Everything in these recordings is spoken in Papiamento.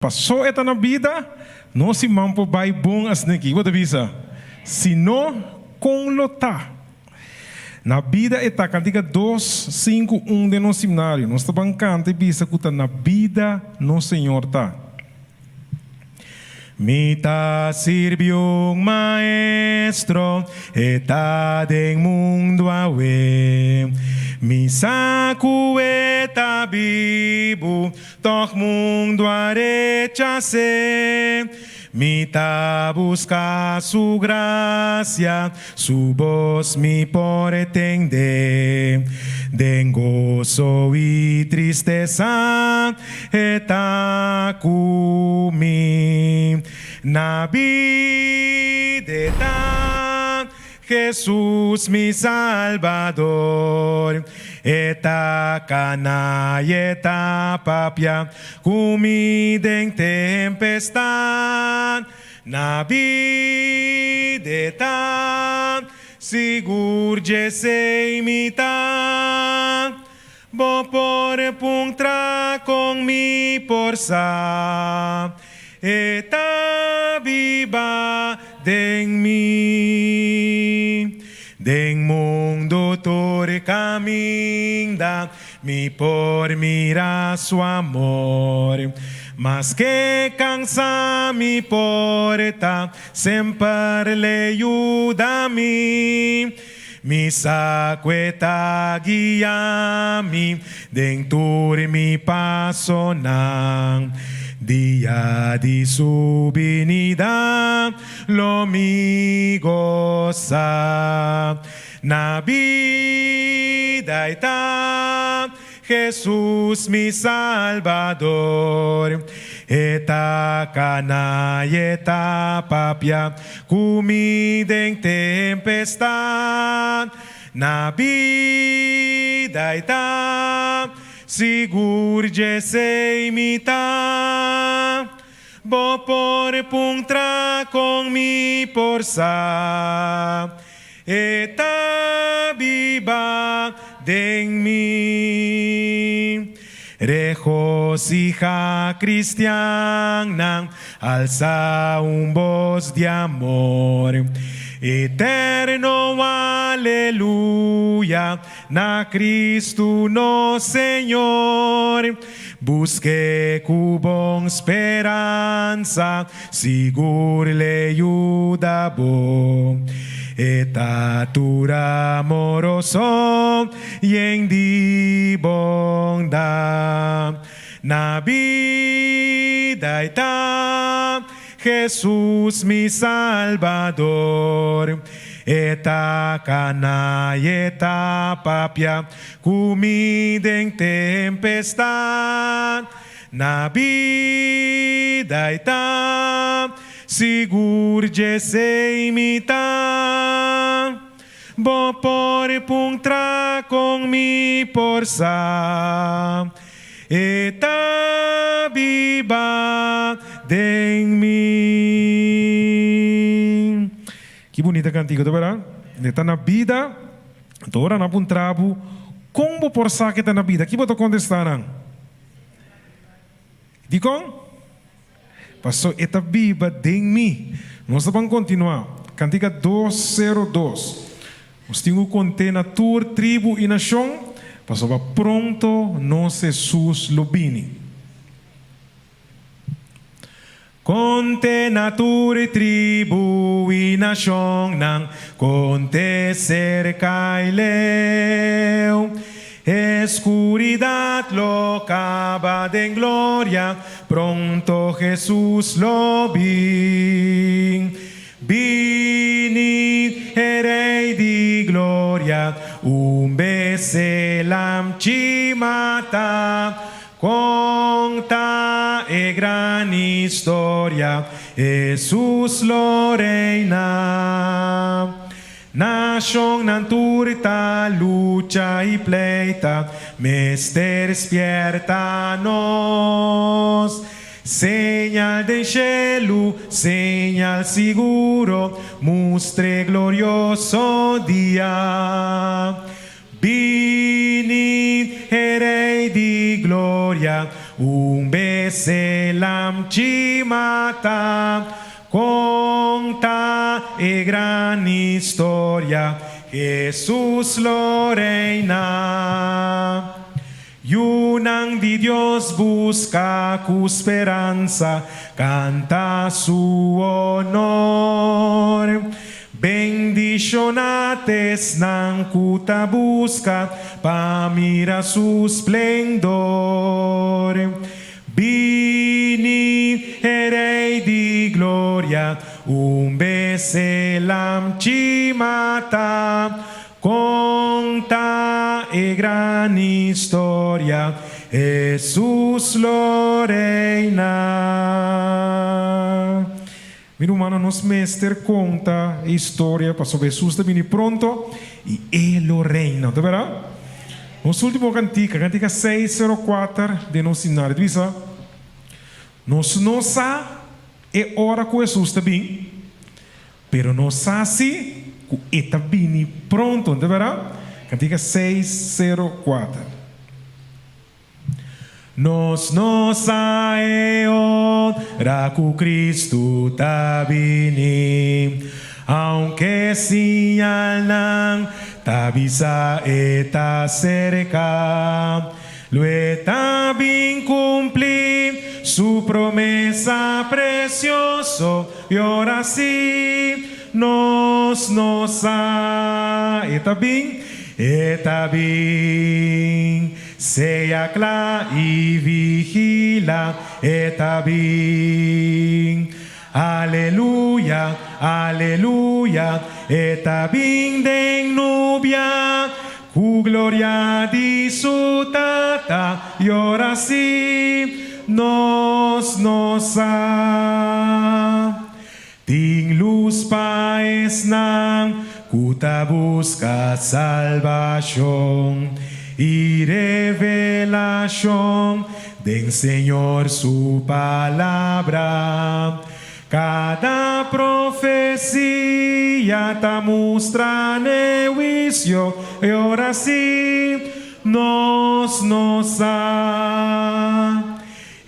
Pasó e ta na bida, nos siman por bai bon asina aki. Bo ta bisa? Si no, kon lo ta? Na bida e ta, kantika 2, 5, 1 den nos himnario. Nos ta ban kanta i bisa ku ta na bida nos Señor ta. Mi ta sirbi un maestro, e ta den mundu awe. Mi sa ku e ta bibu, tòg mundu a rechas'é. Mi ta buska su grasia, su bos mi por tende. Den goso i tristesa, e ta ku mi. Na bida e ta, Jesus mi Salbador. E ta kana i e ta papia ku mi den tempestat. Na bida e ta, sigur djesei mi ta. Bo por puntra kon mi por sa, e ta biba den mi. Den mundu tur kaminda mi por mira su amor. Maske kansa mi por ta, semper l'e yuda mi. Mi sa ku e ta guia mi den tur mi pasonan. Dia di su binida lo mi gosa. Na bida e ta, Jesus mi Salbador. E ta kana i e ta papia ku mi den tempestat. Na bida e ta, sigur djesei mi ta. Bo por puntra kon mi por sa, e ta biba den mi. Regosija kristiannan, alsa un bos di amor. Eterno aleluya na Kristu nos Señor. Busk'é ku bon speransa, sigur l'e yuda bo. E ta tur amoroso, yen di bondat. Na bida e ta, Jesus mi Salbador. E ta kana i e ta papia ku mi den tempestat. Na bida e ta, sigur djesei mi ta. Bo por puntra kon mi por sa, e ta biba den mi. Ki bunita kantiku ta berdad? E ta na bida. Anto ora nan puntra bo, Kon bo por sa ke ta na bida? Ki bo ta kontestá nan? Dikon? Paso e ta biba den mi. Nos ta ban kontinuá. Kantika 202. Nos tin ku kont'é na tur tribu i nashon, pasobra pronto nos Hesus lo bini. Kont'é na tur tribu i nashonnan, kont'é serka i leu. E skuridat lo kaba den gloria, pronto Hesus lo bin. Bini, e Rei di gloria, un bes e lamchi mata. Konta e gran historia, Hesus lo reina. Nashonnan tur ta lucha i pleita, mester spierta nos. Señal den shelu, señal siguro, mustr'e glorioso dia. Bini, e Rei di. gloria, un bes e Lamchi mata, konta e gran historia, Hesus lo reina. Yunan di Dios buska ku speransa, kanta su honor. Bendishoná t'esnan ku ta buska pa mira su splendor. Bini, e Rei di gloria, un bes e Lamchi mata, Konta e gran historia, Hesus lo reina. Mi rumannan, nos mester konta e historia pasobra Hesus ta bini pronto i e lo reina. Ta berdad? Nos ultimo kantika, kantika 604 den nos himnario, ta bisa, Nos no sa e ora ku Hesus ta bin, Pero nos sa si ku e ta bini pronto, no ta berdad? Kantika 604. Nos no sa e ora ku Kristu ta bini, aunke siñalnan ta bisa e ta serka. Lo e ta bin cumpli su promesa precioso y ora si nos no sa. E ta bin, e ta bin, sea cla y vigila, e ta bin. Aleluya, aleluya, e ta bin den nubia, ku gloria di su Tata, i ora sí nos no sa. Tin lus pa esnan ku ta buska salbashon i revelashon Den Señor su Palabra, kada profesia ta mustra n'e huisio, e ora sí nos no sa.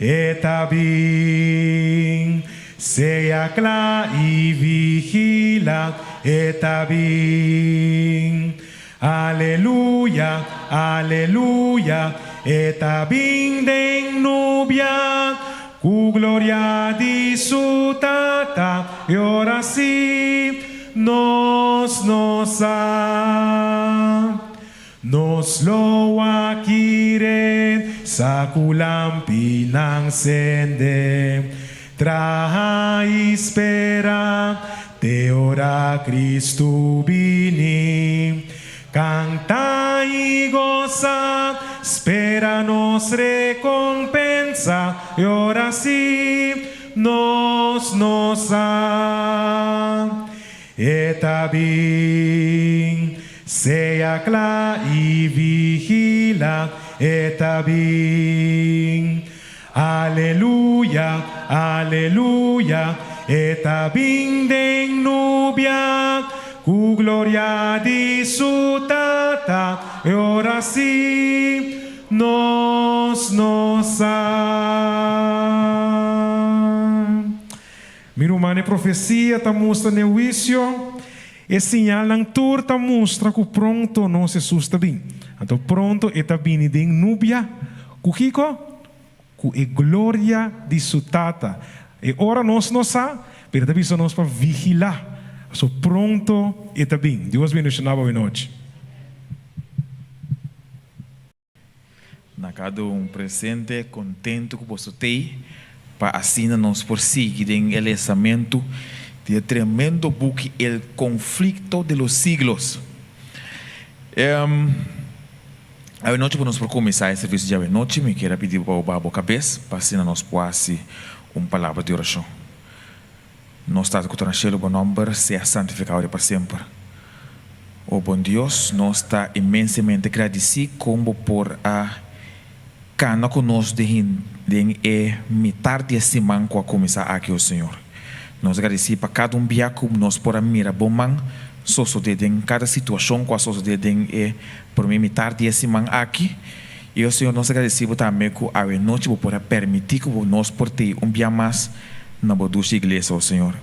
E ta bin, sea kla i vigila, e ta bin. Aleluya, aleluya, e ta bin den nubia, ku gloria di su Tata, e ora sí nos no sa. Nos lo wak kire sa ku lampinan sende, Traha i spera te ora Cristo bini. Canta i goza, spera nos recompensa, e ora sí nos no sa. E ta bin, sea cla i vigila, e ta bin. Aleluya, aleluya, e ta bin den nubia, ku gloria di su Tata, e ora sí nos no sa. Mi ruman, e profesia ta mustra n'e huisio, e siñalnan tur ta mustra ku pronto nos Hesus ta bin. Anto pronto e ta bini den nubia ku kiko? Ku e gloria di su Tata. E ora nos no sa, pero e ta bisa nos pa vigilá, pasobra pronto e ta bin. Dios bendishoná bo awenochi. Na kada un presente kontentu ku boso tei pa asina nos por sigui den e lesamentu di e tremendo buki El Conflicto de los Siglos. Awenochi pa nos por kuminsá e servisio di awenochi mi kier a pidi bo pa bo baha bo kabes pa asina nos por hasi un palabra di orashon. Nos Tata ku ta na shelu, bo nòmber sea santifiká ora pa semper. O bon Dios, nos ta inmensemente gradisí kon bo por a kana ku nos den den e mitar di e siman ku a kuminsá aki, o Señor. Nos ta gradisí pa kada un bia ku nos por a mira bo man sosodé den kada situashon ku a sosodé den e promé mitar di e siman aki. I o Señor, nos ta gradisí Bo tambe ku awe nochi Bo por a permití ku nos por tei un bia mas na Bo dushi iglesia, o Señor.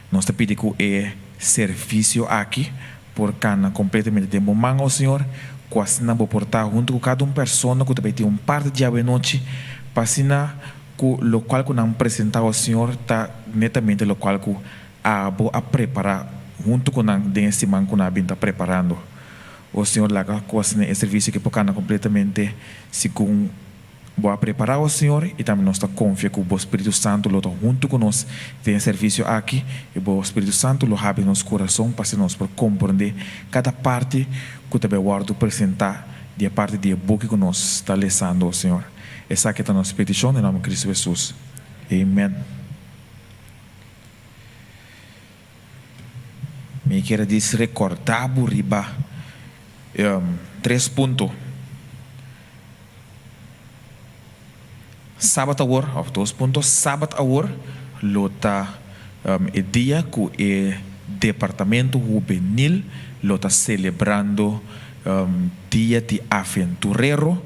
Nos ta pidi ku e servisio aki por kana kompletamente den Bo man, o Señor, ku asina Bo por ta huntu ku kada un persona ku ta bai tin un parti di awe nochi, pa asina ku lokual ku nan presentá, o Señor, ta netamente lokual ku Abo a prepará huntu ku nan den e siman ku nan a bin ta preparando. O Señor, laga ku asina e servisio aki por kana kompletamente segun Bo a prepará, o Señor, i tambe nos ta konfia ku Bo Spiritu Santu lo ta huntu ku nos den e servisio aki, i Bo Spiritu Santu lo habri nos kurason pa asina nos por komprondé kada parti ku ta bai wòrdu presentá di e parti di e buki ku nos ta lesando, o Señor. Esaki ta nos petishon den nòmber Kristu Hesus. Amen. Mi kier a dis rekordá bo riba tres punto. Sabat awor, òf dos punto, Sabat awor lo ta e dia ku e departamento hubenil lo ta selebrando Dia di Aventurero,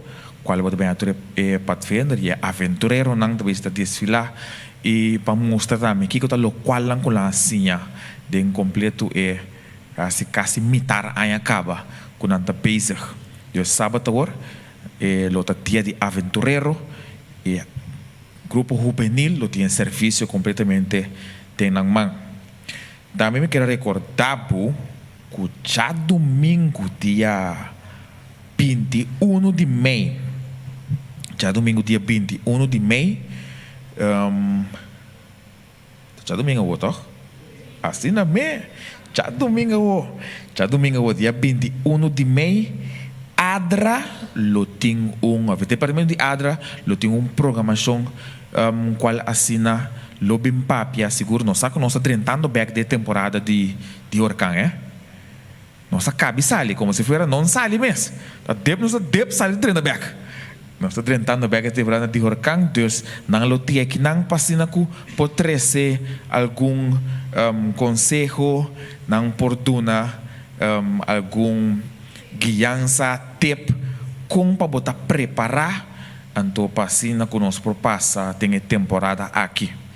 kual bo ta bini tur e padvinder i e aventureronan ta bisa ta desfilá I pa mustra tambe kiko ta lokualnan ku nan a siña den kompletu e hasi kasi mitar aña kaba ku nan ta bezig. Dios sabat awor e lo ta dia di aventurero i grupo hubenil lo tin e servisio kompletamente den nan man. Tambe mi kier a rekorda bo ku djadumingu dia 21 di mei, djadumingu dia 21 di mei, ta djadumingu awor tòg? Asina me, djadumingu awor, djadumingu awor dia 21 di mei, ADRA lo tin un, òf e departamento di ADRA lo tin un programashon kual asina lo bin papia, sigur nos sa ku nos ta drentando bèk den e temporada di orkan, eh. Nos a kabi sali komo si fuera non sali mes. Ta dep nos ta dep sali drenta bek. Nos ta drentando bek e temporada di horkan, dus nan lo tin akinan pa asina ku por trese algun konseho, nan por duna algun guiansa, tip kon pa bo ta prepará anto pa asina ku nos por pasa den e temporada aki.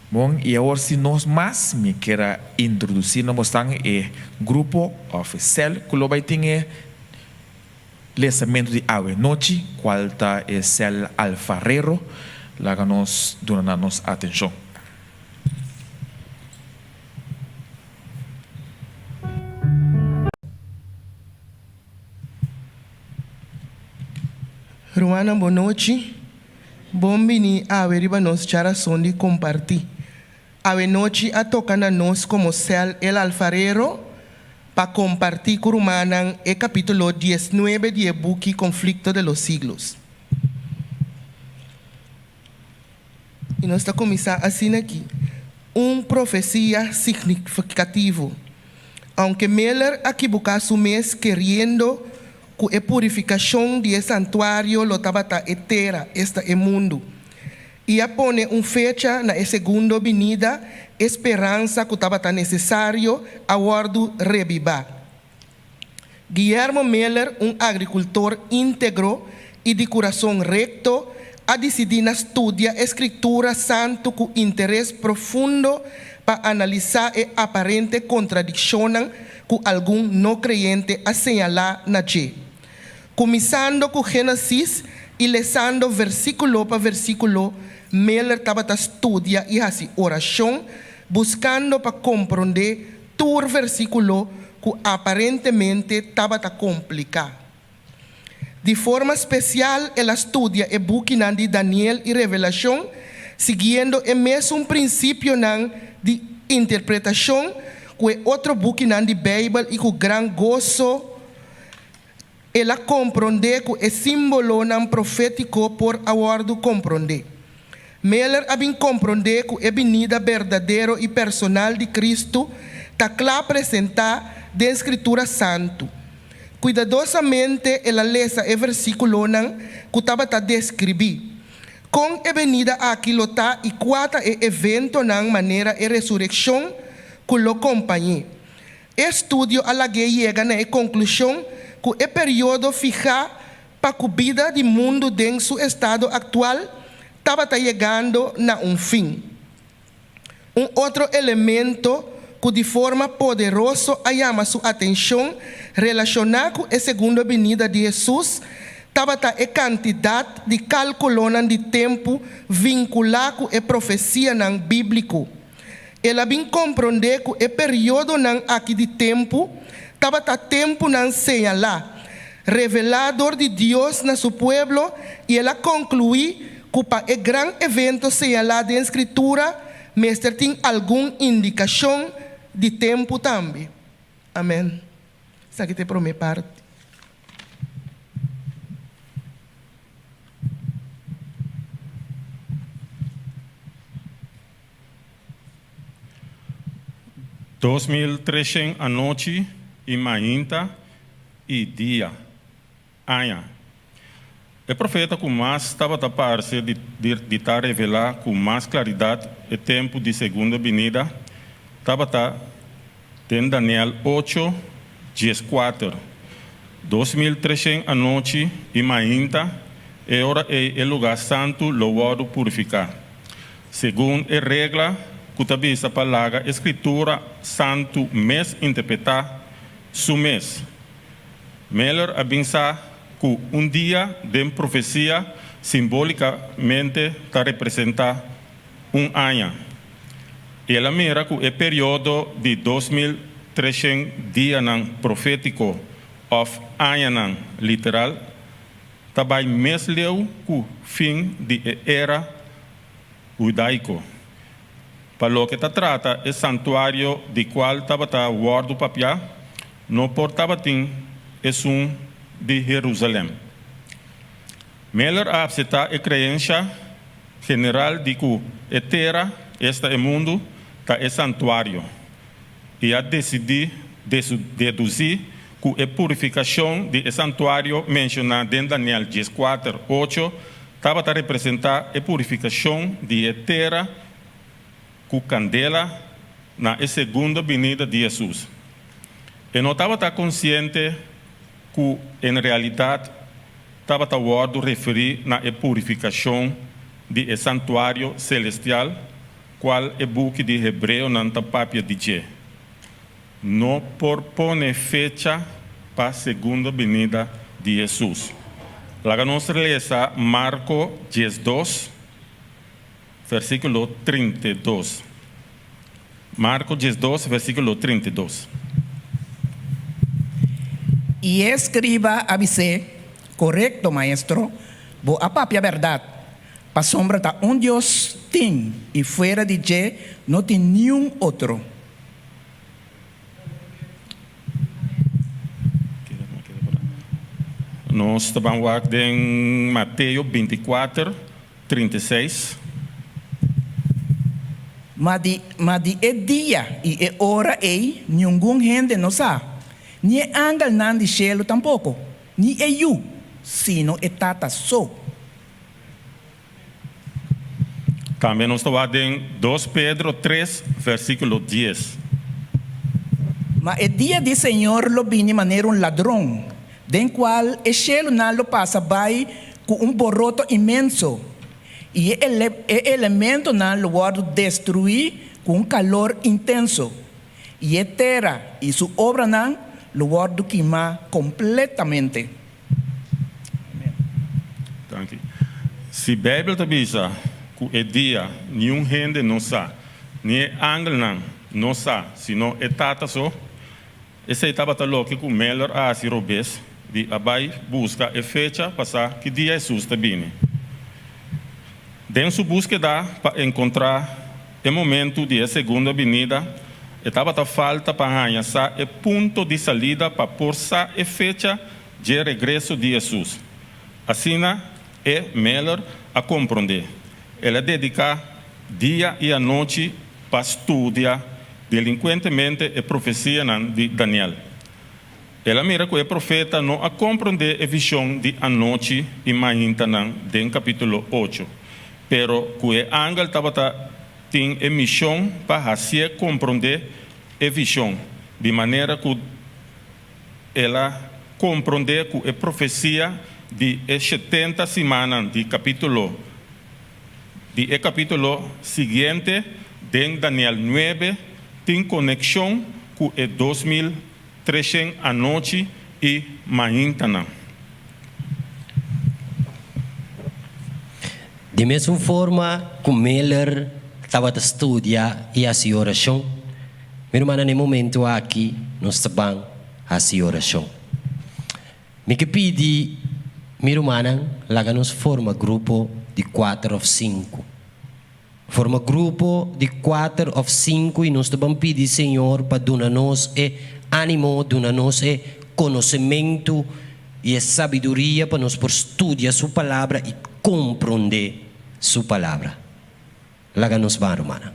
Bon, i awor si nos mas, mi kier a introdusí na bosnan e grupo òf e sèl ku lo bai tin e lesamentu di awe nochi, kual ta e sèl Alfarero. Laga nos duna nan nos atenshon. Rumannan bon nochi. Bon bini awe riba nos djarason di kompartí. Awe nochi a toka na nos komo sèl El Alfarero pa kompartí ku rumannan e kapítulo diesnuebe di e buki Conflicto de los Siglos. I nos ta kuminsá asina aki, Un profesia signifikativo. Ounke Miller a kibuká su mes keriendo ku e purifikashon di e santuario lo tabata e tera, esta e mundu, i a pone un fecha na e segundo binida, e speransa ku tabata nesesario a wòrdu rebibá. Guillermo Miller, un agrikultor íntegro i di kurason rekto, a disidí na studia e Skritura Santu ku interes profundo pa analisá e aparente kontradikshonnan ku algun no kreyente a señalá na dje. Kuminsando ku Génesis i lesando versíkulo pa versíkulo, Miller tabata studia i hasi orashon, buskando pa komprondé tur versíkulo ku aparentemente tabata kompliká. Di forma spesial el a studia e bukinan di Daniel i Revelashon, siguiendo e mesun prinsipionan di interpretashon ku e otro bukinan di Beibel i ku gran goso el a komprondé ku e símbolonan profétiko por a wòrdu komprondé. Miller a bin komprondé ku e binida berdadero i personal di Kristu ta kla presentá den Skritura Santu. Kuidadosamente el a lesa e versíkulonan ku tabata deskribí kon e benida aki lo ta i kua ta e eventonan manera e resurekshon ku lo kompañ'é. E studio a lag'é yega na e konklushon ku e periodo fihá. pa ku bida di mundu den su estado aktual tabata yegando na un fin. Un otro elemento ku di forma poderoso a yama su atenshon relashoná ku e segundo binida di Hesus tabata e kantidat di kálkulonan di tempu vinkulá ku e profesianan bíbliko. El a bin komprondé ku e periodonan aki di tempu tabata tempunan señalá, revelá dor di Dios na su pueblo i el a konkluí ku pa e gran evento señalá den Skritura mester tin algun indikashon di tempu tambe. Amèn. Esaki ta e promé parti. 2300 anochi i mainta i dia. Aña. E profeta ku mas tabata parse di di ta revelá ku mas klaridat e tempu di segunda binida tabata den Daniel ocho, dieskuater. 2300 anochi i mainta, e ora ei e lugá santu lo wòrdu purifiká, segun e regla ku ta bisa pa laga e Skritura Santu mes interpretá su mes. Miller a bin sa ku un dia den profesia simbólikamente ta representá un aña. I el a mira ku e periodo di 2300 dianan profétiko òf añanan literal ta bai mes leu ku fin di e era hudaiko. Pa loke ta trata e santuario di kual tabata wòrdu papiá, no por tabatin esun di Herusalèm. Miller a apseptá e kreensha general di ku e tera, esta e mundu, ta e santuario i a desidí dedusí ku e purifikashon di e santuario menshoná den Daniel dieskuater, ocho tabata representá e purifikashon di e tera ku kandela na e segundo binida di Hesus. E no tabata konsiente ku en realidat tabata wòrdu referí na e purifikashon di e santuario selestial kual e buki di Hebreonan ta papia di dje. No por pone fecha pa segundo binida di Hesus. Laga nos lesa Marko 12, versíkulo 32. Marko 12, versíkulo 32. I e escriba a bis'é, Korekto, Maestro, bo a papia bèrdat, pasobra ta un Dios tin i fuera di dje no tin niun otro. Nos ta ban wak den Mateo 24, 36. Ma di, ma di e dia i e ora ei niungun hende no sa, ni e angelnan di shelu tampoko, ni e Yu, sino e Tata so. Tambe nos ta wak den Dos Pedro tres, versíkulo dies. Ma e dia di Señor lo bini manera un ladron, den kual e shelunan lo pasa bai ku un boroto inmenso, i e e elementonan lo wòrdu destruí ku un kalor intenso, i e tera i su obranan lo wòrdu kimá kompletamente. Danki. Si Beibel ta bisa ku e dia niun hende no sa, ni e angelnan no sa, sino e Tata so, esei tabata loke ku Miller a hasi robes di a bai buska e fecha pa sa ki dia Hesus ta bini. Den su búskeda pa enkontrá e momentu di e segunda binida, e tabata falta pa haña sa e punto di salida pa por sa e fecha dje regreso di Hesus. Asina e, Miller, a komprondé. El a dediká dia i anochi pa studia delinkuentemente e profesianan di Daniel. El a mira ku e profeta no a komprondé e vishon di anochi i maintanan den kapítulo ocho, pero ku e angel tabata tin e mishon pa hasié komprondé e vishon, di manera ku el a komprondé ku e profesia. di e 70 simannan di kapítulo di e kapítulo siguiente den Daniel 9 tin konekshon ku e 2300 anochi i maintanan. Di mesun forma ku Miller tabata studia i hasi orashon, mi rumannan, na e momentu aki nos ta ban hasi orashon. Mi ke pidi mi rumannan laga nos forma grupo di kuater òf sinku. Forma grupo di kuater òf sinku i nos ta ban pidi Señor pa duna nos e ánimo, duna nos e konosementu i e sabiduria pa nos por studia Su Palabra i komprondé Su Palabra. Laga nos ban, rumannan.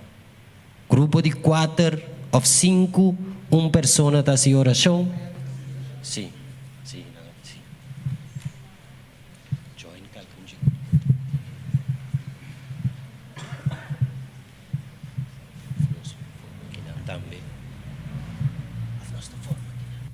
Grupo di kuater òf sinku, un persona ta hasi orashon. Sí, sí, nan a sí. Join kalke un dje. Of nos forma kinan tambe. Of nos ta forma kinan.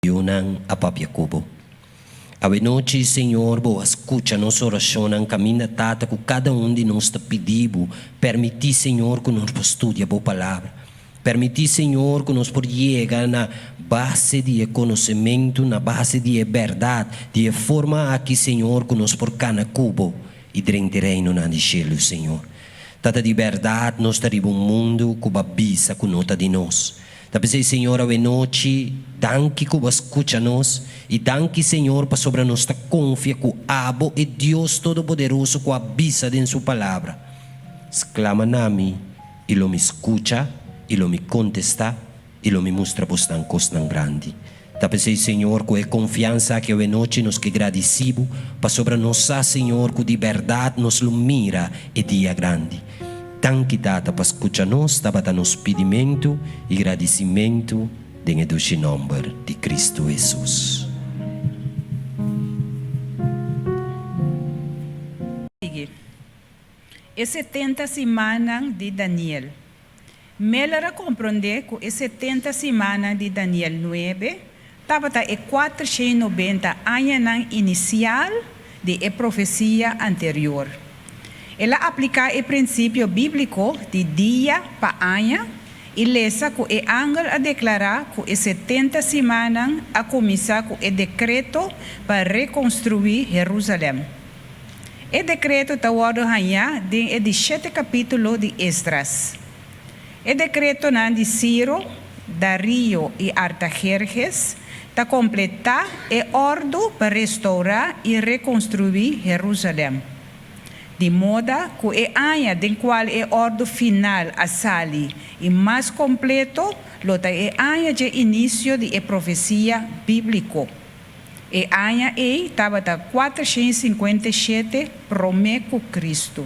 Yunan a papia ku bo. Awenochi, Señor, bo a skucha nos orashonnan kaminda Tata ku kada un di nos ta pidi bo, permití, Señor, ku nos por studia bo Palabra. Permití, Señor, ku nos por yega na base di e konosementu, na base di e bèrdat, di e forma aki, Señor, ku nos por kana ku Bo i drenta e Reinonan di shelu, Señor. Tata, di bèrdat nos ta riba un mundu ku Bo a bisa ku no ta di nos. Ta p'esei, Señor, awenochi, danki ku Bo a skucha nos, i danki, Señor, pasobra nos ta konfia ku Abo e Dios Todopoderoso ku a bisa den Su Palabra, Sklama na mi, I lo mi skucha, i lo mi kontestá, i lo mi mustra bosnan kosnan grandi. Ta p'esei, Señor, ku e konfiansa aki awenochi nos ke gradisí Bo, pasobra nos sa, Señor, ku di bèrdat nos lo mira e dia grandi. Danki, Tata, pa skucha nos, tabata nos pidimentu i gradisimentu den e dushi nòmber di Kristu Hesus. Sigui. E 70 simannan di Daniel. Miller a komprondé ku e 70 simannan di Daniel 9 tabata e 490 añanan inisial di e profesia anterior. El a apliká e prinsipio bíbliko di dia pa aña i lesa ku e angel a deklará ku e 70 simannan a kuminsá ku e dekreto pa rekonstruí Herúsalèm. E dekreto ta wòrdu hañá den e di shete kapítulo di Esdras. E dekretonan di Siro, Dario i Artaherhes ta kompletá e òrdu pa restourá i rekonstruí Herúsalèm. Di moda ku e aña den kual e òrdu final a sali i mas kompleto lo ta e aña dje inisio di e profesia bíbliko. E aña ei tabata 457 promé ku Kristu.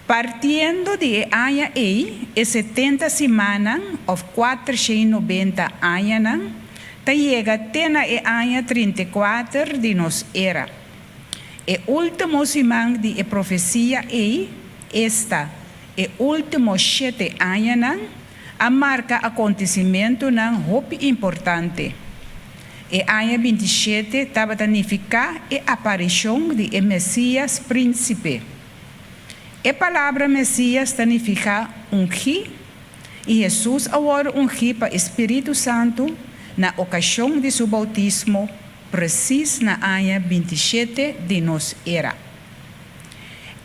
Partiendo di e aña ei, e 70 simannan òf 490 añanan ta yega te na e aña 34 di nos era. E último siman di e profesia ei, esta, e último shete añanan, a marka akontesimentunan hopi importante. E aña 27 tabata nifiká e aparishon di e Mesías Prínsipe. E palabra Mesías ta nifiká ungí, i Hesus a wòrdu ungí pa e spiritu santu na okashon di su boutismo presis na aña 27 di nos era.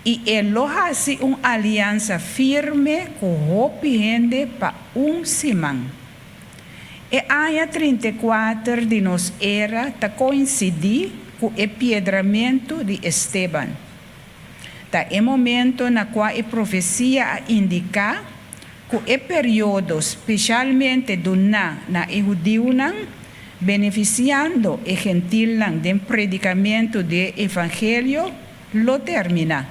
I e lo hasi un aliansa firme ku hopi hende pa un siman. E aña 34 di nos era ta koinsidí ku e piedramentu di Esteban. Ta e momento na kua e profesia a indiká ku e periodo speshalmente duná na e hudiunan, benefisiando e gentilnan den predikamentu di e evangelio, lo terminá.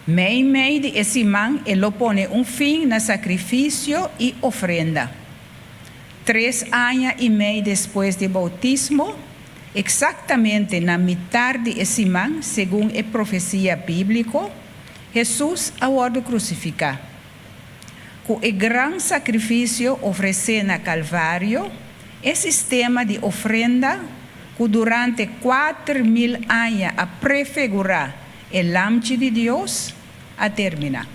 Meimei di e siman e lo pone un fin na sakrifisio i ofrenda. Tres aña i mei despues di boutismo, eksaktamente na mitar di e siman segun e profesia bíbliko, Hesus a wòrdu krusifiká. Ku e gran sakrifisio ofresé na Kalvario, e sistema di ofrenda ku durante 4000 aña a prefigurá e Lamchi di Dios, a terminá.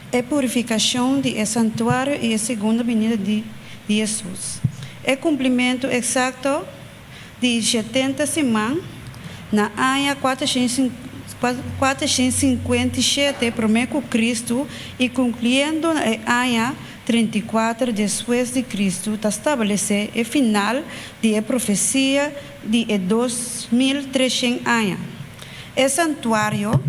E purifikashon di e santuario i e segundo binida di Hesus. E kumplimentu eksakto di shetenta siman na aña 457 promé ku Kristu i konkluiendo na e aña 34 despues di Kristu ta stablesé e final di e profesia di e 2300 aña. E santuario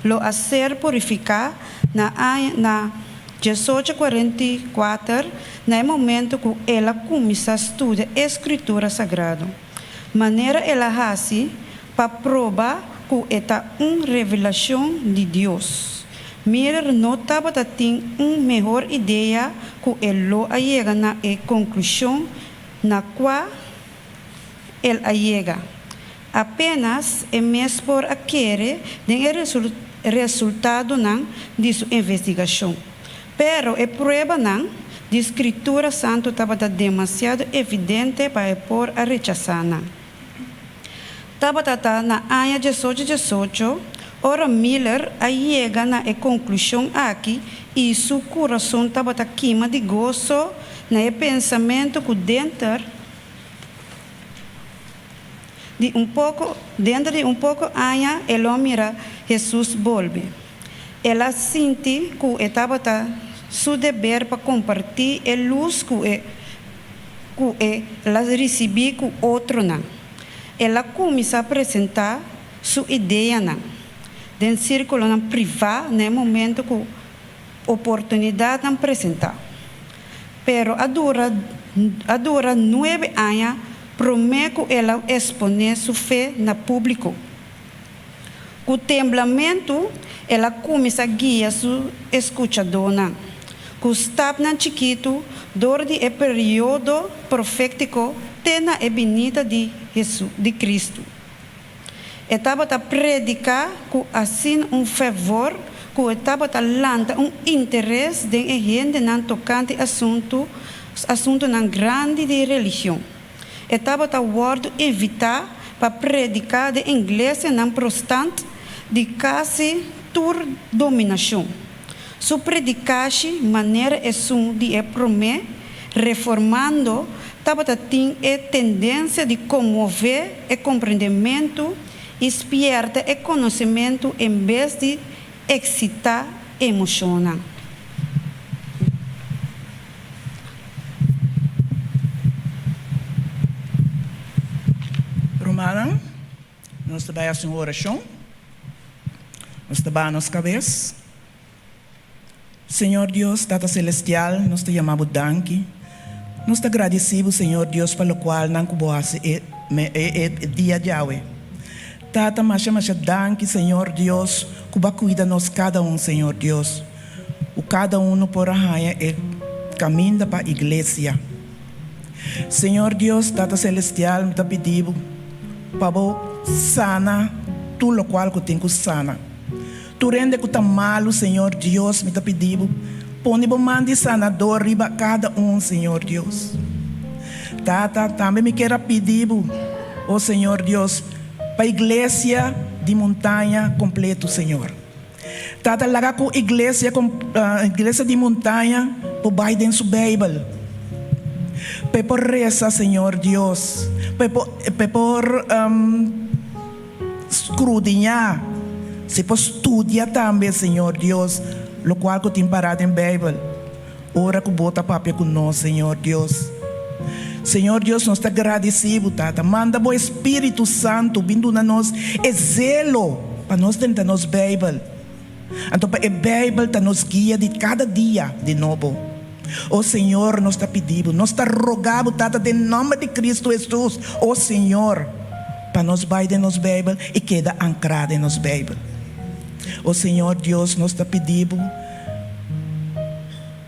lo a ser purifiká na aña na 1844 na e momento ku el a kuminsá studia e Skritura Sagrado, manera el a hasi pa proba ku e ta un revelashon di Dios. Miller no tabata tin un mehor idea ku e lo a yega na e konklushon na kua el a yega. Apenas e mes por a kere den e resultadonan di su investigashon. Pero e pruebanan di Skritura Santu tabata demasiado evidente pa e por a rechasá nan. Tabata ta na aña 1818 ora Miller a yega na e konklushon aki i su kurason tabata kima di goso na e pensamentu ku denter Di un poko, dentro di un poko aña e lo mira Hesus bolbe. El a sinti ku e tabata su deber pa kompartí e lus ku e ku e la risibí ku otronan. El a kuminsá presentá su ideanan den sírkulonan privá na e momento ku oportunidatnan presentá. Pero a dura a dura nuebe aña promé ku el a eksponé su fe na públiko. Ku temblamentu el a kuminsá guia su eskuchadónan ku stapnan chikitu dor di e periodo profétiko te na e binida di Hesus di Kristu. E tabata prediká ku asina un fervor ku e tabata lanta un interes den e hendenan tokante asuntu asuntunan grandi di religion. E tabata wòrdu invitá pa prediká den iglesianan prostant di kasi tur dominashon. Su predikashi, manera esun di e promé reformando, tabata tin e tendensia di konmové e komprendementu i spièrta e konosementu en bes di eksitá emoshonnan. Rumannan, nos ta bai hasi un orashon. Nos ta baha nos kabes. Señor Dios, Tata Celestial, nos ta yama Bo danki. Nos ta gradeci Bo, Señor Dios, pa locualnan cu Bo haci e e dia djawe. Tata, masha masha danki, Señor Dios, cu Bo a cuida nos cada un, Señor Dios. Cu cada uno por a haña e caminda pa iglesia. Señor Dios, Tata Celestial, mi ta pidi Bo pa Bo sana tur locual cu tin cu sana. Tur hende ku ta malu, Señor Dios, mi ta pidi Bo, pone Bo man di sanador riba kada un, Señor Dios. Tata, tambe mi kier a pidi Bo, o Señor Dios, pa iglesia di Montaña kompleto, Señor. Tata, laga ku iglesia, iglesia di Montaña. por bai den su Beibel, pa e por resa, Señor Dios, pa e por pa e por skrudiñá, si por studia tambe, Señor Dios, lokual ku tin pará den Beibel. Ora ku Bo ta papia ku nos, Señor Dios. Señor Dios, nos ta gradisí Bo, Tata. Manda Bo Espíritu Santu bin duna nos e zelo pa nos drenta nos Beibel. Anto pa e Beibel ta nos guia di kada dia di nobo. O Señor, nos ta pidi Bo, nos ta roga Bo, Tata, den nòmber di Kristu Hesus, o Señor, pa nos bai den nos Beibel i keda ankrá den nos Beibel. O Señor Dios, nos ta pidi Bo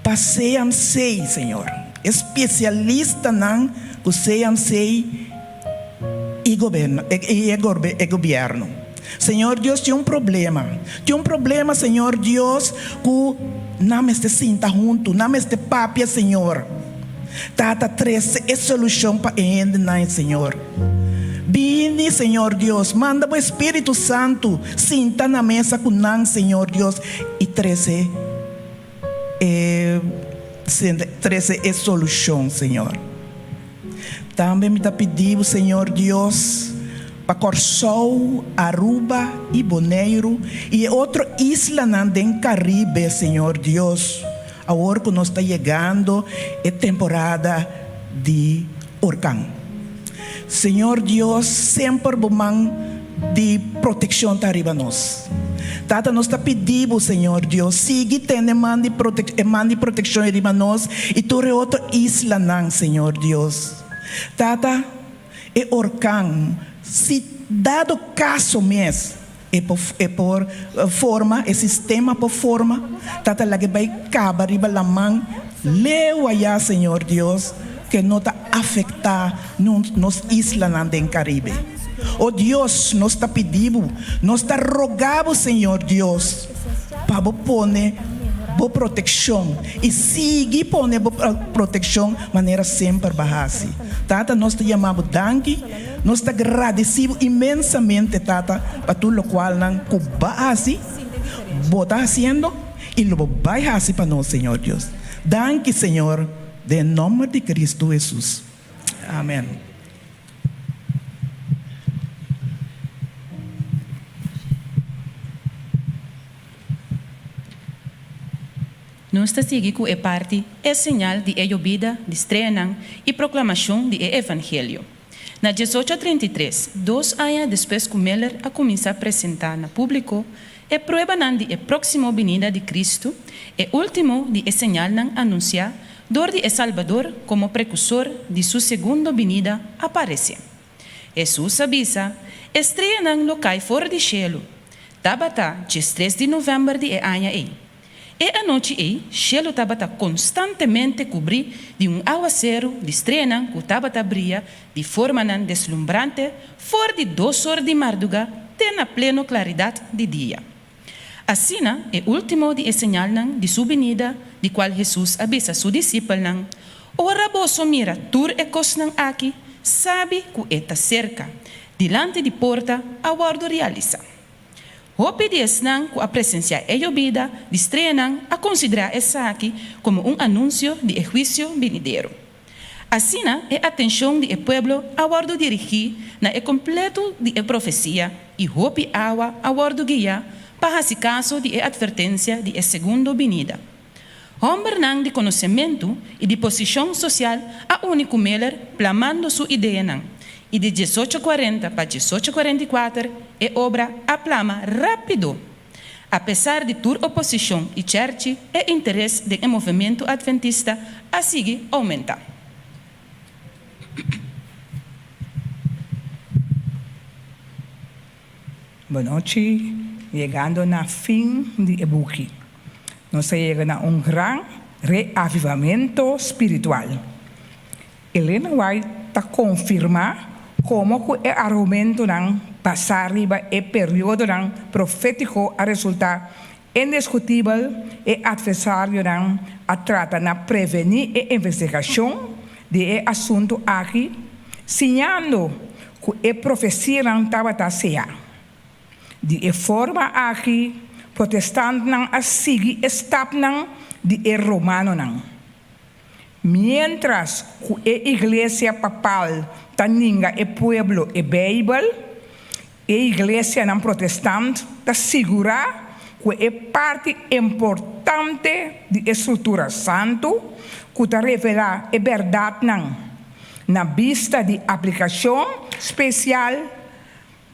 pa CMC, Señor, e spesialistanan ku CMC i goberno, i e gobièrnu. Señor Dios, tin un problema. Tin un problema, Señor Dios, ku nan mester sinta huntu, nan mester papia, Señor. Tata, trese e solushon pa e hendenan, Señor. Bini, Señor Dios, manda bo Espíritu Santu sinta na mesa ku nan, Señor Dios, i trese e trese e solushon, Señor. Tambe mi ta pidi bo, Señor Dios, pa Kòrsou, Aruba i Boneiru i e otro islanan den Karibe, Señor Dios, awor ku nos ta yegando e temporada di orkan. Señor Dios, semper bo man di protekshon ta riba nos. Tata, nos ta pidi bo, Señor Dios, sigui tene man di e man di protekshon riba nos i tur e otro islanan, Señor Dios. Tata, e orkan, si dado kaso mes e por e por forma, e sistema por forma, Tata, laga e bai kaba riba laman leu ayá, Señor Dios, ke no ta afektá nos islanan den Karibe. O Dios, nos ta pidi Bo, nos ta roga Bo, Señor Dios, pa Bo pone Bo protekshon i sigui pone Bo protekshon manera semper Bo a hasi. Tata, nos ta yama Bo danki, nos ta gradisí Bo inmensamente, Tata, pa tur lokualnan ku Bo a hasi, Bo ta hasiendo i lo Bo bai hasi pa nos, Señor Dios. Danki, Señor, den nòmber di Kristu Hesus. Amen. Nos ta sigui ku e parti E señal di e yobida di streanan i proklamashon di e evangelio. Na diesocho 33, dos aña despues ku Miller a kuminsá presentá na públiko e pruebanan di e próksimo binida di Kristu, e último di e señalnan anunsiá dor di e Salbador komo prekusor di Su segundo binida a paresé. Hesus a bisa, E streanan lo kai for di shelu. Tabata diestres di novèmber di e aña ei. E anochi ei, shelu tabata konstantemente kubrí di un awaseru di streanan ku tabata bria di formanan deslumbrante for di dos or di mardugá te na pleno klaridat di dia. Asina, e último di e señalnan di su binida, di kual Hesus a bisa su disipelnan, Ora boso mira tur e kosnan aki, sabi ku e ta serka, dilanti di porta, a wòrdu realisá. Hopi di esnan ku a presensiá e yobida di streanan a konsiderá esaki komo un anunsio di e huisio binidero. Asina e atenshon di e pueblo a wòrdu dirigí na e kompletu di e profesia i hopi awa a wòrdu guiá pa hasi kaso di e atvertensia di e segundo binida. Hòmbernan di konosementu i di posishon sosial a uni ku Miller plamando su ideanan i di diesocho kuarenta pa diesocho kuarenta i kuater e obra a plama rápido. Apesar di tur oposishon i chèrchi, e interes den e movementu adventista a sigui oumentá. Bonochi, yegando na fin di e buki, nos a yega na un gran reavivamento spiritual. Elena White ta konfirmá komo ku e argumentonan basá riba e periodonan profétiko a resultá indiskutibel, e atversarionan a trata na prevení e investigashon di e asuntu aki, siñando ku e profesianan tabata seá. Di e forma aki, protestantnan a sigui e stapnan di e romanonan. Miéntras ku e iglesia papal ta ninga e pueblo e Beibel, e iglesianan protestant ta sigurá ku e parti importante di e Skritura Santu ku ta revelá e bèrdatnan na bista di aplikashon spesial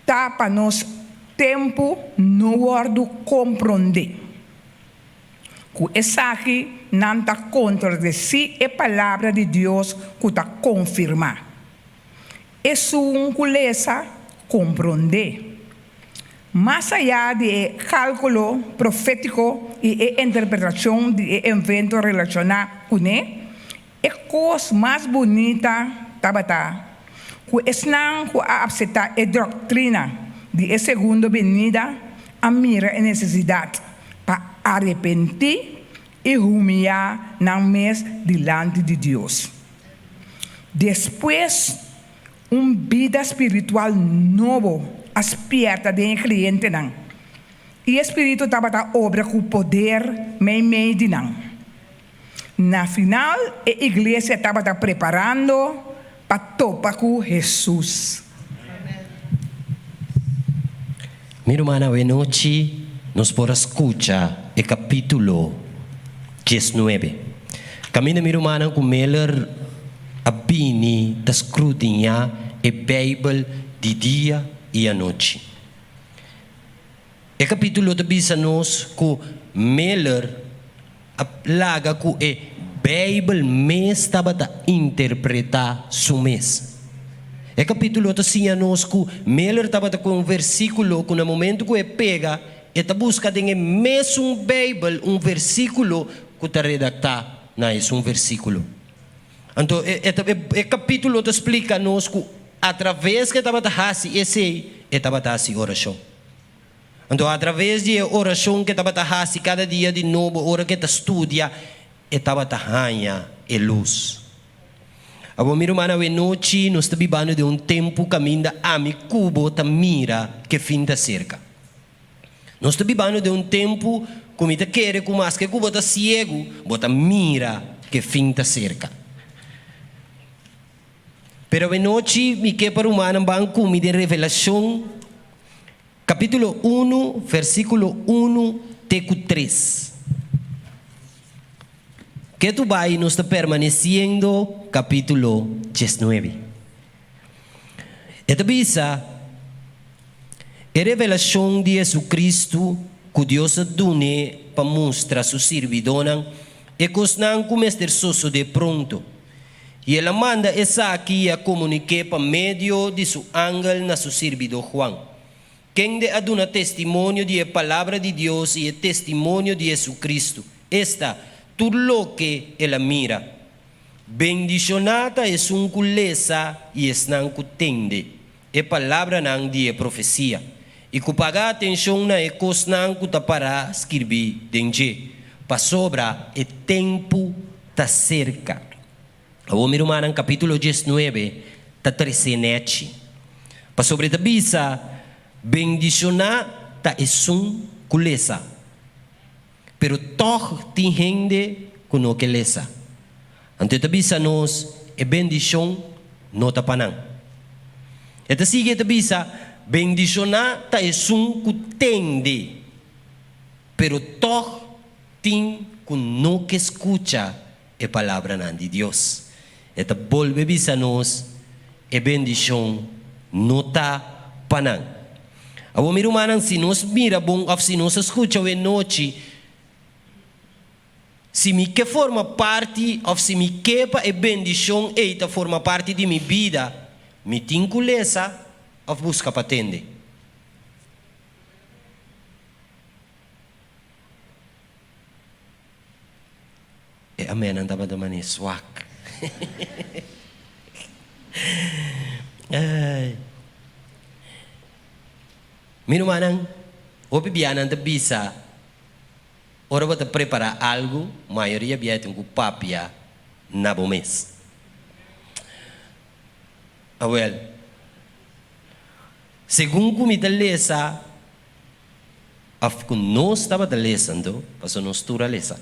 ta pa nos tempu no wòrdu komprondé. Ku esaki nan ta kontradesí e Palabra di Dios ku ta konfirmá. Esun ku lesa, komprondé. Mas ayá di e kálkulo profétiko i e interpretashon di e evento relashoná kuné, e kos mas bunita tabata ku esnan ku a apseptá e doktrina di e segundo benida a mira e nesesidat pa arepentí i humiyá nan mes dilanti di Dios. Despues, un bida spiritual nobo a spierta den e kreyentenan, i e spiritu tabata obra ku poder meimei di nan. Na final, e iglesia tabata preparando pa topa ku Hesus. Mi ruman awenochi nos por a skucha e kapítulo diesnuebe. Kaminda mi rumannan ku Miller a bini ta skrudiñá e Beibel di dia i anochi. E kapítulo ta bisa nos ku Miller a laga ku e Beibel mes tabata interpretá su mes. E kapítulo ta siña nos ku Miller tabata ku un versíkulo ku na momentu ku e pega, e ta buska den e mesun Beibel un versíkulo ku ta redaktá na esun versíkulo. Anto e e kapítulo ta splika nos ku atraves ku e tabata hasi esei, e tabata hasi orashon. Anto atraves di e orashon ku e tabata hasi kada dia di nobo ora ku e ta studia, e tabata haña e lus. Awor mi ruman, awenochi nos ta bibando den un tempu kaminda ami ku bo ta mira ku e fin ta serka. Nos ta bibando den un tempu ku mi ta kere ku maske ku bo ta siegu, bo ta mira ku e fin ta serka. Pero awenochi mi ke pa rumannan ban ku mi den Revelashon Capítulo unu, versículo unu te cu tres. Ketu bai nos ta permaneciendo capítulo diesnuebe. E ta bisa, E revelacion di Jesucristo cu Dios a dun'é pa mustra su sirbidónan e cosnan cu mester sosodé pronto. I el a manda esaki i a komunik'é pa medio di su angel na su sirbidó Juan, kende a duna testimonio di e palabra di Dios i e testimonio di Jesucristo, esta, tur loke el a mira. Bendishoná ta esun ku lesa i esnan ku tende e palabranan di e profesia, i ku paga atenshon na e kosnan ku ta pará skirbí den dje, pasobra e tempu ta serka. Awor mi rumannan, kapítulo diesnuebe ta tresé nèchi, pasobra e ta bisa, Bendishoná ta esun ku lesa. Pero tòg tin hende ku no ke lesa. Anto e ta bisa nos e bendishon no ta pa nan. E ta sigui e ta bisa, Bendishoná ta esun ku tende, pero tòg tin ku no ke skucha e palabranan di Dios. E ta bolbe bisa nos e bendishon no ta pa nan. Awor mi rumannan, si nos mira bon òf si nos a skucha awenochi, Si mi ke forma parti òf si mi ke pa e bendishon ei ta forma parti di mi bida, mi tin ku lesa òf buska pa tende. E amennan tabata manera swak. Ai. Mi rumannan, hopi bianan ta bisa. Ora bo ta prepará algu, mayoria bia e tin ku papia na bo mes. Awel, segun ku mi ta lesa, òf ku nos tabata lesa anto, pasobra nos tur a lesa.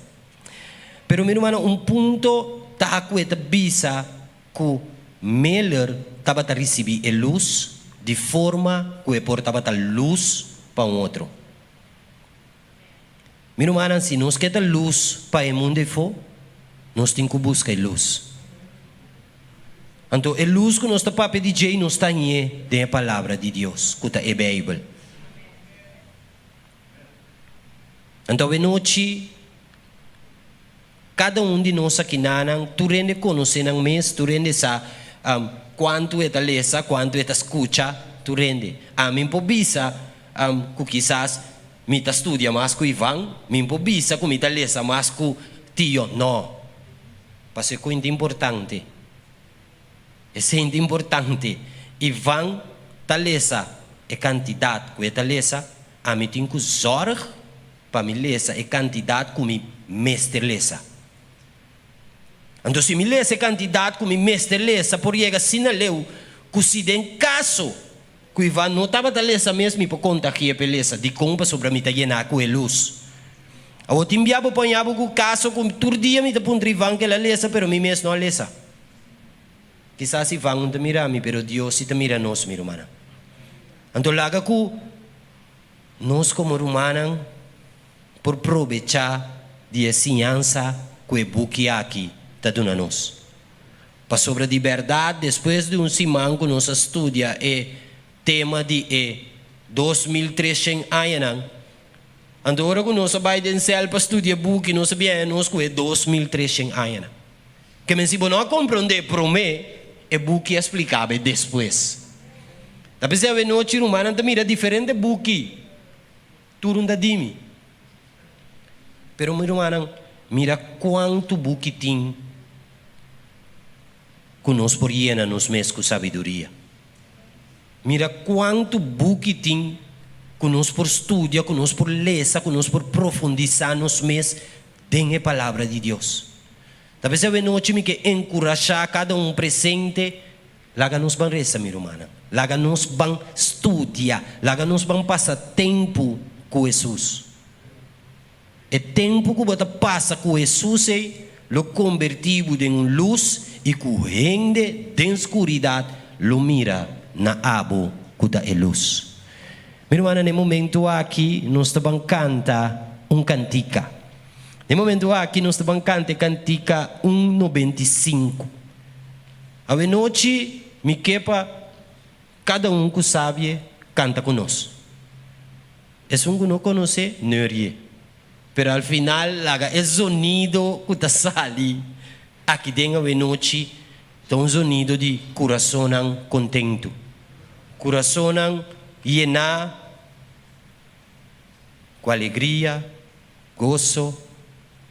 Pero mi rumannan, un punto. ta ku e ta bisa ku Miller tabata risibí e lus di forma ku e por tabata lus pa un otro. Mi rumannan, si nos ke ta lus pa e mundu efó, nos tin ku buska e lus. Anto e lus ku nos ta papia di djei nos ta hañ'é den e Palabra di Dios, ku ta e Beibel. Anto awenochi, kada un di nos akinanan, tur hende konosé nan mes, tur hende sa kuantu e ta lesa, kuantu e ta skucha, tur hende. Ami por bisa ku kisas mi ta studia mas ku Ivan, mi por bisa ku mi ta lesa mas ku Tio. No. Pasobra e kuenta importante. Esei ta importante. Ivan ta lesa e kantidat ku e ta lesa, ami tin ku zòrg pa mi lesa e kantidat ku mi mester lesa. Anto si mi lesa e kantidat ku mi mester lesa por yega asina leu ku si den kaso ku Ivan no tabata lesa mes mi por kontagi'é pa e lesa. Dikon? Pasobra mi ta yená ku e lus. Awor tin bia bo poña bo ku kaso ku tur dia mi ta puntra Ivan ke el a lesa pero mi mes no a lesa. Kisas Ivan no ta mira mi pero Dios si ta mira nos mi rumannan. Anto laga ku nos komo rumannan por probechá di e siñansa ku e buki aki ta duna nos. Pasobra di bèrdat despues di un siman ku nos a studia e tema di e 2300 añanan, Anto ora ku nos a bai den sèl pa studia buki, nos a biaha nos ku e 2300 añanan. Ke men si bo no a komprondé promé, e buki a spliká bo despues. Ta p'esei awenochi rumannan ta mira diferente buki, tur un ta di mi. Pero mi rumannan, mira kuantu buki tin ku nos por yena nos mes ku sabiduria. Mira kuantu buki tin ku nos por studia, ku nos por lesa, ku nos por profundisá nos mes den e Palabra di Dios. Ta p'esei awenochi mi ke enkurashá kada un presente, laga nos ban resa, mi rumannan. Laga nos ban studia. Laga nos ban pasa tempu ku Hesus. E tempu ku bo ta pasa ku Hesus ei lo kombertí bo den un lus i ku hende den skuridat lo mira na abo ku ta e lus. Mi rumannan, na e momentu aki nos ta ban kanta un kantika. Na e momentu aki nos ta ban kanta e kantika un 95. Awenochi mi ke pa kada un ku sabie kanta ku nos. Esun ku no konosé, neurie. Pero al final laga e zonido ku ta sali aki den awenochi ta un zonido di kurasonnan kontentu. Kurasonnan yená ku alegria, goso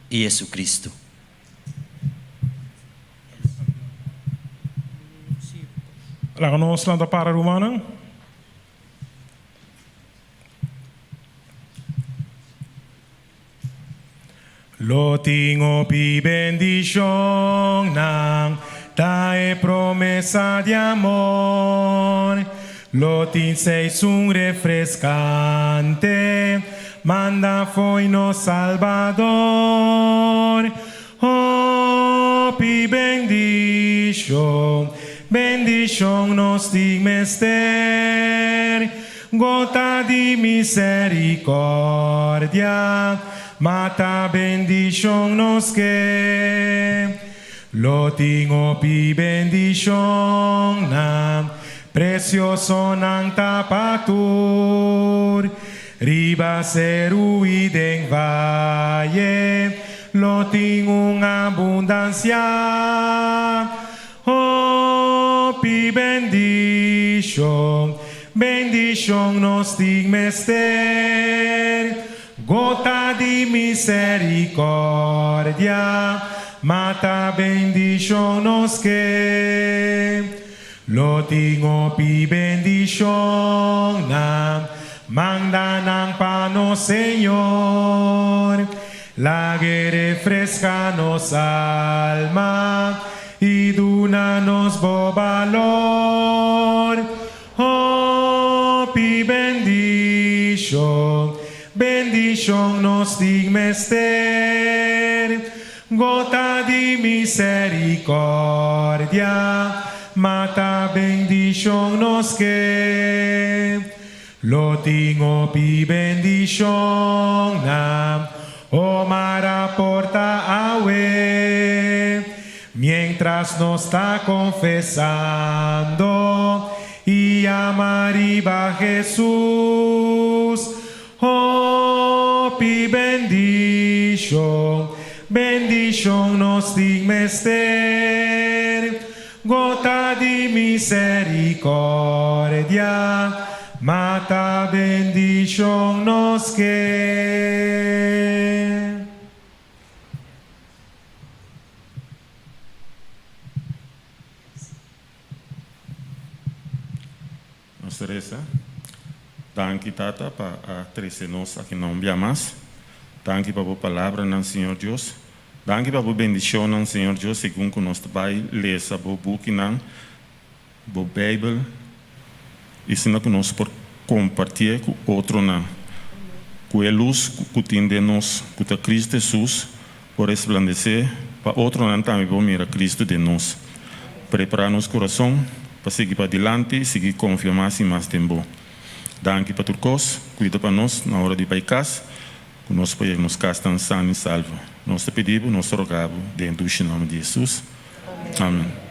i Jesucristo. Laga nos lanta para rumannan. Lo tin hopi bendishonnan, ta e promesa di amor. Lo tin seisun refreskante, manda fo'i nos Salbador. Hopi bendishon, bendishon nos tin mester. Gota di miserikòrdia, mata bendishon nos ke. Lo tin hopi bendishonnan, presiosonan ta pa tur. Riba seru i den vaye lo tin un abundansia. Hopi bendishon, bendishon nos tin mester. Gota di miserikòrdia, mata bendishon nos ke. Lo tin hopi bendishonnan, manda nan pa nos Señor. Lag'e refresca nos alma i duna nos bo balor. Hopi bendishon, bendishon nos tin mester. Gota di misericordia, Ma ta bendicion nos ke. Lo tin hopi bendicionnan, O mara por ta awe. Mientras nos ta confesando y yama riba Jesus. Hopi bendishon, bendishon nos tin mester. Gota di misericordia, ma ta bendishon nos ke. Nos ta resa. Danki, Tata, pa a trese nos aki na un bia mas. Danki pa bo palabranan, Señor Dios. Danki pa bo bendishonnan, Señor Dios, segun ku nos ta bai lesa bo bukinan, bo Beibel, i asina ku nos por kompartié ku otronan. Ku e lus ku tin den nos, ku ta Kristu Hesus, por resplandesé pa otronan tambe por mira Kristu den nos. Prepará nos kurason pa sigui padilanti i sigui konfia mas i mas den Bo. Danki pa tur kos. Kuida pa nos na ora di bai kas, ku nos por yega nos kas tan sano i salvo. Nos ta pidi Bo, nos ta roga Bo, den dushi nòmber di Hesus. Amen.